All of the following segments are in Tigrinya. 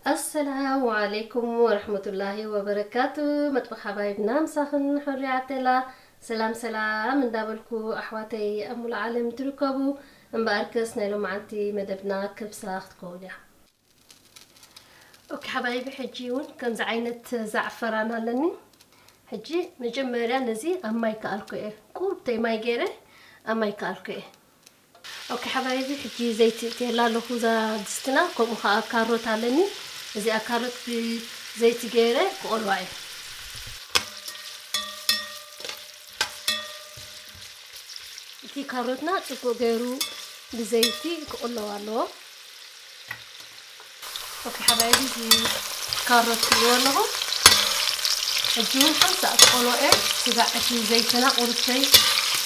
ኣሰላሙ ዓለይኩም ወረሕመቱላሂ ወበረካቱ። መጥበኽ ሓባይብና ምሳኽን ሕሩይ ዓብደላ። ሰላም ሰላም እንዳበልኩ፣ ኣሕዋተይ ኣብ ሙሉእ ዓለም ትርከቡ፣ እምበኣርከስ ናይ ሎማዓንቲ መደብና ከብሳ ክትከውን እያ። ኦኬ ሓባይቢ፣ ሕጂ እውን ከምዚ ዓይነት ዛዕፈራን ኣለኒ። ሕጂ መጀመርያ ነዚ ኣብ ማይ ከኣልኩ እየ፣ ቁርብተይ ማይ ገይረ ኣብ ማይ ከኣልኩ እየ። ኦኬ ሓባይቢ፣ ሕጂ ዘይቲ እትየላ ኣለኹ እዛ ድስትና፣ ከምኡ ከዓ ካሮት ኣለኒ። እዚኣ ካሮት ብዘይቲ ገይረ ክቆልዋ እየ። እቲ ካሮትና ጽቡቅ ገይሩ ብዘይቲ ክቁለዋ ኣለዎ። ኦኬ ሓባይቢ፣ እዚ ካሮት ትሪእዎ ኣለኹም። ሕጂ እውን ሓንሳእ ክቆልኦ እየ። ስጋዕ እቲ ዘይትና ቁርብተይ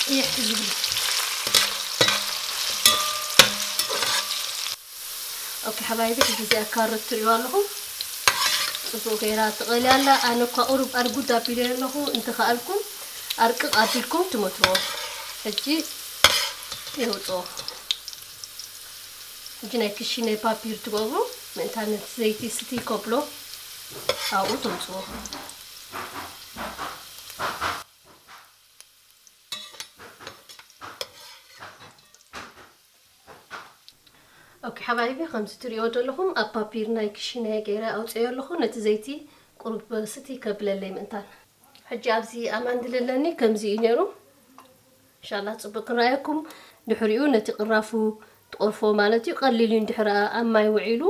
ቅይሕ ዝብል። ኦኬ ሓባይቢ፣ ሕጂ እዚኣ ካሮት ትሪእዋ ኣለኹም። ጽቡቅ ገይራ ትቐልያ ኣላ። ኣነ እኳ ቁሩብ ኣርጉድ ኣቢለ ኣለኹ። እንተኸኣልኩም ኣርቅቕ ኣቢልኩም ትመትርዎ። ሕጂ የውፅኦ። ሕጂ ናይ ክሽነ ፓፒር ትገብሩ፣ ምእንታን ነቲ ዘይቲ ስቲ ከብሎ ኣብኡ ተውፅዎ። ኦኬ ሓባይቢ፣ ከምዚ ትሪእዎ ዘለኹም ኣብ ፓፒር ናይ ክሽነ ገይረ ኣውፅኦ ኣለኹ። ነቲ ዘይቲ ቁሩብ ስቲ ከብለለይ ምእንታን። ሕጂ ኣብዚ ኣማንድል ኣለኒ፣ ከምዚ እዩ ነይሩ። እንሻላ ጽቡቅ ክረኣየኩም። ድሕሪኡ ነቲ ቅራፉ ትቆርፎ ማለት እዩ። ቀሊል እዩ እንድሕር ኣብ ማይ ውዒሉ፣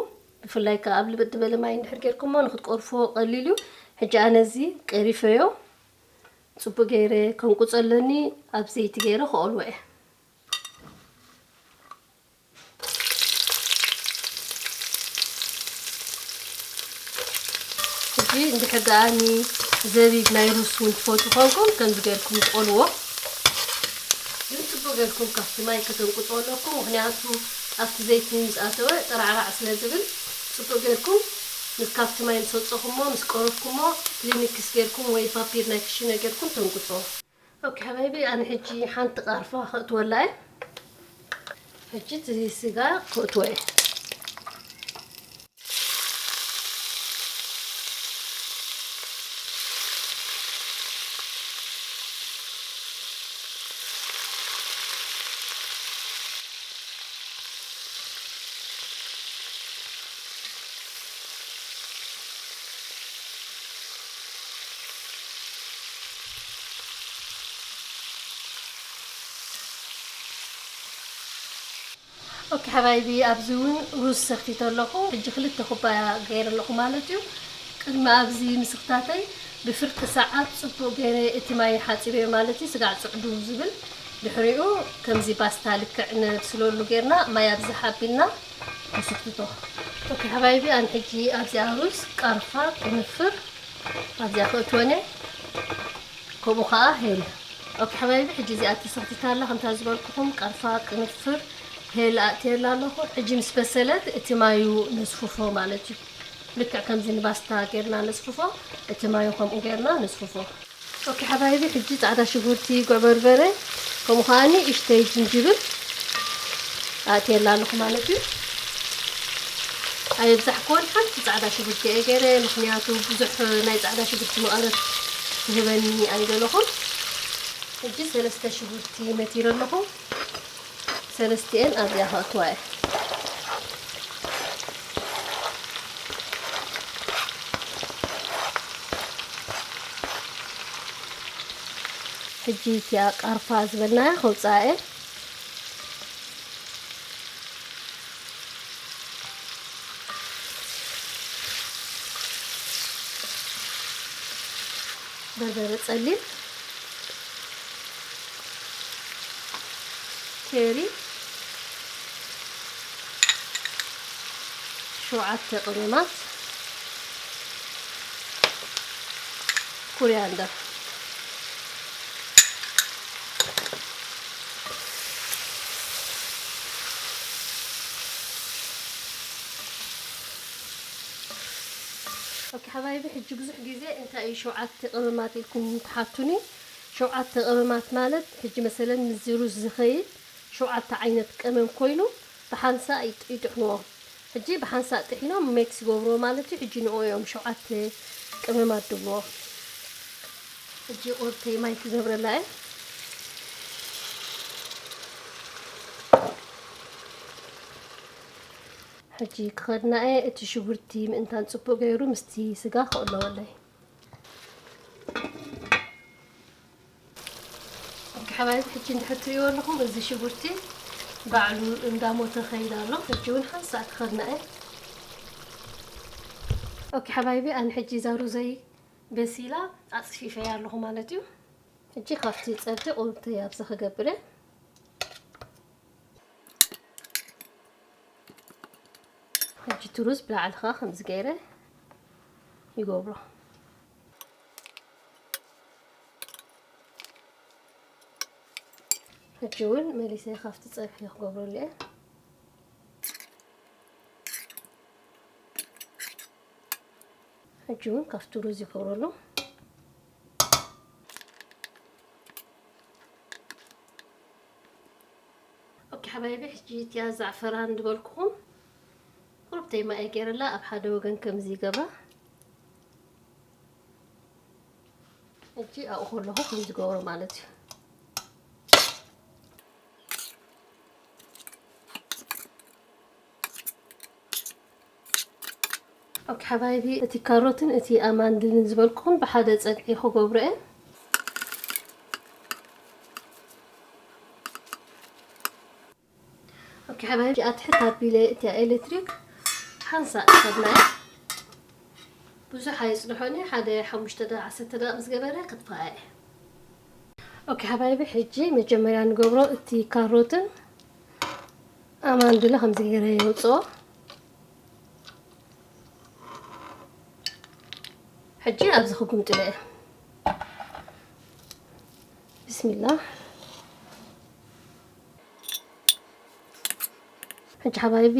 ብፍላይ ከኣ ኣብ ልብጥ ዝበለ ማይ እንድሕር ጌርኩሞ ንክትቆርፎ ቀሊል እዩ። ሕጂ ኣነ እዚ ቀሪፈዮ፣ ጽቡቅ ገይረ ከንቁጾ ኣለኒ። ኣብ ዘይቲ ገይረ ከኦልዎ እየ። ሕጂ እንድሕር ደኣኒ ዘቢብ ናይ ሩዝ እውን ትፈትዉ ኮንኩም ከምዚ ጌርኩም ትቆልዎ። ግን ጽቡቅ ጌርኩም ካብቲ ማይ ከተንቁጽዎ ኣለኩም፣ ምኽንያቱ ኣብቲ ዘይቲ ምስ ኣተወ ጥራዕራዕ ስለ ዝብል ጽቡቅ ጌርኩም ምስ ካብቲ ማይ ምስ ኣውጸኹሞ ምስ ቆረፍኩሞ ክሊኒክስ ጌርኩም ወይ ፓፒር ናይ ክሽነ ጌርኩም ተንቁጽዎ። ኦኬ ሓባይቢ፣ ኣነ ሕጂ ሓንቲ ቃርፋ ከእትወላ እየ። ሕጂ እቲ ስጋ ከእትዎ እየ። ኦኬ ሓባይቢ፣ ኣብዚ እውን ሩዝ ሰኽቲት ኣለኹ። ሕጂ ክልተ ኩባያ ገይረ ኣለኹ ማለት እዩ። ቅድሚ ኣብዚ ምስኽታተይ ብፍርቂ ሰዓት ጽቡቕ ገይረ እቲ ማይ ሓጺበዮ ማለት እዩ። ስጋዕ ጽዕዱ ዝብል ድሕሪኡ ከምዚ ባስታ ልክዕ ነብስለሉ ጌርና ማይ ኣብዝሓ ኣቢልና ንስኽትቶ። ኦኬ ሓባይቢ፣ ኣነ ሕጂ ኣብዚኣ ሩዝ ቃርፋ ቅንፍር ኣብዚኣ ክእትወን እየ። ከምኡ ከኣ ሄል። ኦኬ ሓባይቢ፣ ሕጂ እዚኣ ተሰኽቲታ ኣላ። ከምታ ዝበልኩኹም ቃርፋ ቅንፍር ሄል ኣእትየላ ኣለኹ። ሕጂ ምስ በሰለት እቲ ማዩ ነስፍፎ ማለት እዩ። ልክዕ ከምዚ ንባስታ ጌርና ነስፍፎ፣ እቲ ማዩ ከምኡ ጌርና ነስፍፎ። ኦኬ ሓባይቢ፣ ሕጂ ጻዕዳ ሽጉርቲ፣ ጉዕ በርበረ፣ ከምኡ ከኣኒ እሽተይ ጅንጅብል ኣእትየላ ኣለኹ ማለት እዩ። ኣየብዛሕክዎን፣ ሓንቲ ጻዕዳ ሽጉርቲ እየ ገይረ፣ ምኽንያቱ ብዙሕ ናይ ጻዕዳ ሽጉርቲ መቐረት ክህበኒ ኣይደለኹን። ሕጂ ሰለስተ ሽጉርቲ መቲረ ኣለኹ። ሰለስቲኤን ኣብዚኣ ከእትዋ እየ። ሕጂ እቲኣ ቃርፋ ዝበልናያ ከውፅኣ እየ። በርበረ ጸሊም፣ ኬሪ፣ ሸውዓተ ቀመማት፣ ኮሪያንደር። ኦኬ ሓባይቢ፣ ሕጂ ብዙሕ ግዜ እንታይ እዩ ሸውዓተ ቀመማት ኢልኩም ትሓቱኒ። ሸውዓተ ቀመማት ማለት ሕጂ መሰለን ምስዚ ሩዝ ዝኸይድ ሸውዓተ ዓይነት ቀመም ኮይኑ ብሓንሳእ ይጥ-፣ ይጥሕንዎ። ሕጂ ብሓንሳእ ጥሒኖም ሜክስ ይገብርዎ ማለት እዩ። ሕጂ ንኡ እዮም ሸውዓተ ቅመማት ድብልዎ። ሕጂ ቁርተይ ማይ ክገብረላ እየ። ሕጂ ክኸድና እየ። እቲ ሽጉርቲ ምእንታን ጽቡቕ ገይሩ ምስቲ ስጋ ክቕለወለይ። ኦኬ ሓባይቢ፣ ሕጂ እንድሕር ትሪእዎ ኣለኹም፣ እዚ ሽጉርቲ ባዕሉ እንዳሞተ ኸይድ ኣሎ። ሕጂ እውን ሓንሳእ ክኸድና እየ። ኦኬ ሓባይቢ፣ ኣነ ሕጂ እዛ ሩዘይ በሲላ ኣጽፊፈያ ኣለኹ ማለት እዩ። ሕጂ ካብቲ ጸብሒ ቁርተይ ኣብዚ ክገብር እየ። ሕጂ እቲ ሩዝ ብላዕሊ ኸኣ ከምዚ ገይረ ይገብሮ። ሕጂ እውን መሊሰ ካብቲ ጸብሒ ክገብረሉ እየ። ሕጂ እውን ካብቲ ሩዝ ይገብረሉ። ኦኬ ሓባይቢ፣ ሕጂ እቲያ ዛዕፈራን ዝበልኩኹም ቁሩብ ተይማይ ገይረላ ኣብ ሓደ ወገን ከምዚ ይገብራ። ሕጂ ኣብኡ ከለኹ ከምዚ ገብሮ ማለት እዩ። ኦኬ ሓባይቢ፣ እቲ ካሮትን እቲ ኣማንድልን ዝበልኩኹም ብሓደ ጸግዒ ክገብሮ እየ። ኦኬ ሓባይቢ፣ ኣትሕት ኣቢለ እቲኣ ኤሌክትሪክ ሓንሳእ ከድናያ። ብዙሕ ኣይጽንሖን እዩ፣ ሓደ ሓሙሽተ ደቂቕ፣ ዓሰርተ ደቂቕ ምስ ገበረ ከጥፍኣ እየ። ኦኬ ሓባይቢ፣ ሕጂ መጀመርያ ንገብሮ እቲ ካሮትን ኣማንድለ ከምዚ ገይረ የውፅኦ። ሕጂ ኣብዚ ክጉምጥሎ እየ። ብስሚላ። ሕጂ ሓባይቢ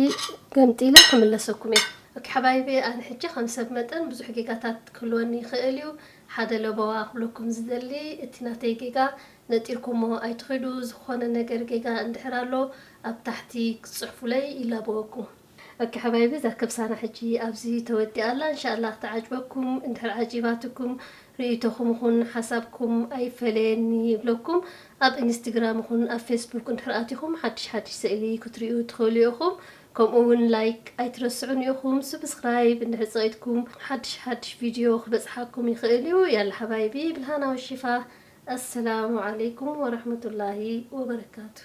ገምጢለ ክምለሰኩም እየ። ኦኬ ሓባይቢ፣ ኣነ ሕጂ ከም ሰብ መጠን ብዙሕ ጌጋታት ክህልወኒ ይኽእል እዩ። ሓደ ለበዋ ክብለኩም ዝደሊ፣ እቲ ናተይ ጌጋ ነጢርኩሞ ኣይትኺዱ። ዝኾነ ነገር ጌጋ እንድሕር ኣሎ ኣብ ታሕቲ ክትጽሕፉለይ ይላበወኩም። ኦኬ ሓባይቢ፣ እዛ ከብሳና ሕጂ ኣብዚ ተወዲኣ ኣላ። እንሻላ ክትዓጅበኩም፣ እንድሕር ዓጂባትኩም ርእይቶኹም ይኹን ሓሳብኩም ኣይፈለየኒ ይብለኩም። ኣብ ኢንስትግራም ይኹን ኣብ ፌስቡክ እንድሕር ኣቲኹም ሓድሽ ሓድሽ ስእሊ ክትርእዩ ትኽእሉ ኢኹም። ከምኡ እውን ላይክ ኣይትረስዑን ኢኹም። ስብስክራይብ እንድሕር ጸቒጥኩም ሓድሽ ሓድሽ ቪድዮ ክበጽሓኩም ይኽእል እዩ። ያላ ሓባይቢ፣ ብልሃና ወሽፋ። ኣሰላሙ ዓለይኩም ወረሕመቱላሂ ወበረካቱ።